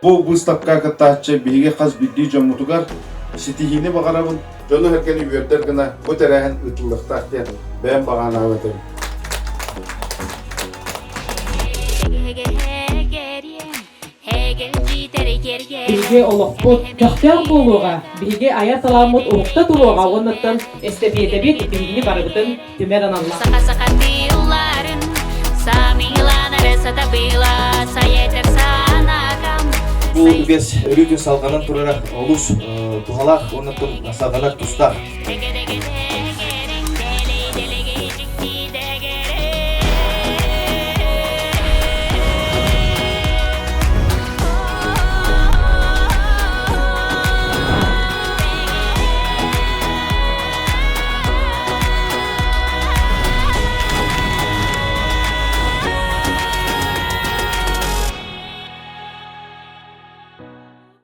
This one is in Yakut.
Бу быыстапка кыттааччы биһиги хас биирдии дьоммутугар ситиһиини баҕарабын, дьону-сэргэни үөрдэр гына бу тэрээһин ыытыллыахтаах диэн бэйэм баҕанаабын этэбин. Биһиги олохпут көхтөөх буолуоҕа, биһиги айар талааммыт уһукта туруоҕа уоннаттан эстэпиэтэбит биһигини барыбытын түмэр аналлаах. Бу үгэс өрүүтүн салҕанан турара олус туһалаах уонна салҕанар тустаах.